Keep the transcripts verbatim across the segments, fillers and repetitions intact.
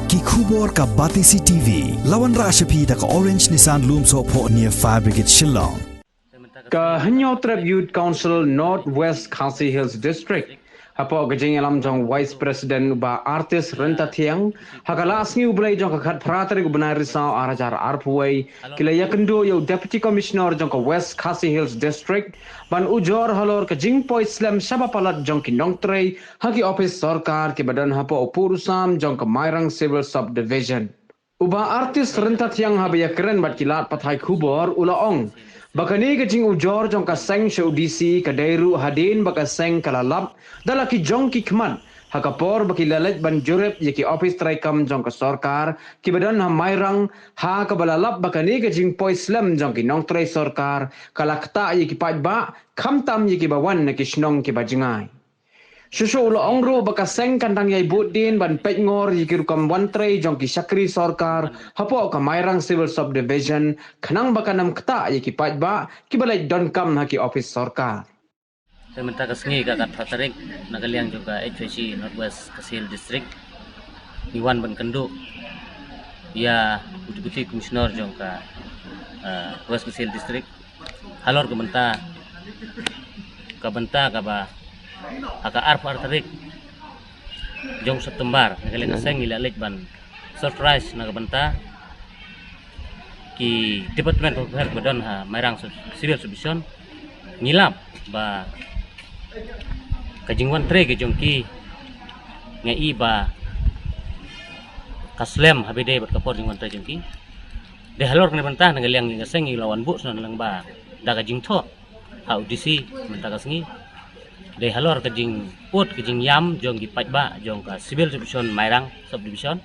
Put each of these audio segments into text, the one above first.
Ki khubor ka Batesi T V. La wanrah sha phi da ka Orange Nissan Lumsohphoh near Fire Brigade Shillong. Ka Hynñiewtrep Youth Council North West Khasi Hills District, hapoh ka jingïalam jong Vice President u Bah Artist Ryntathiang, ha ka la sngi u Blei jong ka khatphra tarik u bnai Risaw arhajar arphew wei, ki la ïakynduh ïa u Deputy Commissioner jong ka West Khasi Hills District ban ujor halor ka jingpoi slem shaba palat jong ki nongtrei ha ki ophis sorkar kiba don hapoh u pud u sam jong ka Mairang Civil Subdivision. U Bah Artist Ryntathiang haba ïakren bad ki lad pathai khubor u la ong ba kane ka jingujor jong ka seng sha u D C ka dei ruh hadien ba ka seng ka la lap da la ki jong ki khmat ha ka por ba ki la leit ban jurip ïa ki ophis treikam jong ka sorkar kiba don ha Mairang, ha kaba la lap ba kane ka jingpoi slem jong ki nongtrei sorkar ka la ktah ïa ki paidbah, khamtam ïa kiba wan na ki shnong kiba jngai. Shuh shuh u la ong ruh ba ka seng kan dang ïai bud dien ban peit ngor ïa ki rukom wan trei jong ki shakri sorkar hapoh ka Mairang Civil Subdivision, khnang ba kan ym ktah ïa ki paidbah kiba leit donkam ha ki ophis sorkar. Te mynta ka sngi ka khatphra tarik, na ka liang jong ka H Y C North West Khasi Hills District, ngi wan ban kynduh ïa u Deputy Commissioner jong ka, eh, West Khasi Hills District halor ka bynta, ka bynta kaba ha ka arphew ar tarik jong September, na ka liang ka seng ngi la leit ban surprise na ka bynta ki department kiba don ha Mairang Civil Subdivision. Ngi lap ba ka jingwan trei ka jong ki, nga i ba ka slem haba ïadei bad ka por jingwan trei jong ki. Dei halor kane bynta na ka liang ka seng ngi la wan buh sngewbha lyngba da ka jingthoh ha u D C mynta ka sngi. Dei halor ka jingput ka jingïam jong ki paidbah jong ka Civil Subdivision Mairang Subdivision,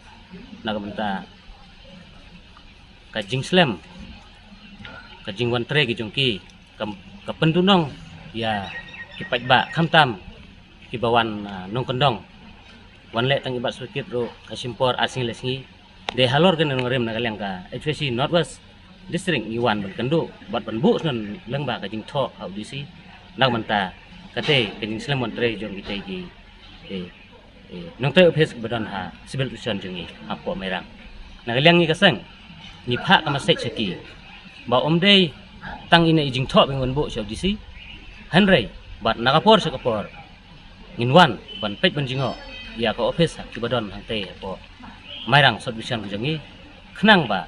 na ka bynta ka jingslem ka jingwan trei ka jong ki, ka, ka pyndunong ïa ki paidbah, khamtam kiba wan, ah, nongkyndong, wan leh tang ibat sukit ruh ka shim por ar sngi lai sngi. Dei halor kane nongrim na ka liang ka H Y C North West District ngi wan ban kynduh bad ban buh sngewbha lyngba ka jingthoh ha u D C, na ka bynta katei ka jingslem wan trei jong kitei ki, eh, eh, nongtrei ophis kiba don ha Civil Subdivision jong ngi hapoh Mairang. Na ka liang ngi ka seng ngi phah ka message sha ki ba ym dei tang ine i jingthoh ba ngin wan buh sha u D C, hynrei bad na ka por sha ka por ngin wan ban peit ban jngoh ïa ka ophis ha kiba don hangtei hapoh Mairang Subdivision ka jong ngi, khnang ba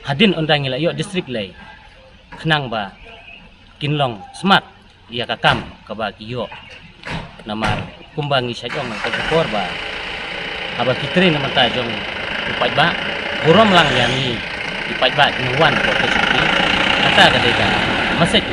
hadien ynda ngi la ïoh district lei, khnang ba kin long smart ïa ka kam kaba ki ïoh. Namar kumba ngi shait ong na ka por ba haba ki trei na bynta jong u paidbah, burom lang ïa ngi ki paidbah kin wan ko te shuki. Kata ka dei ka message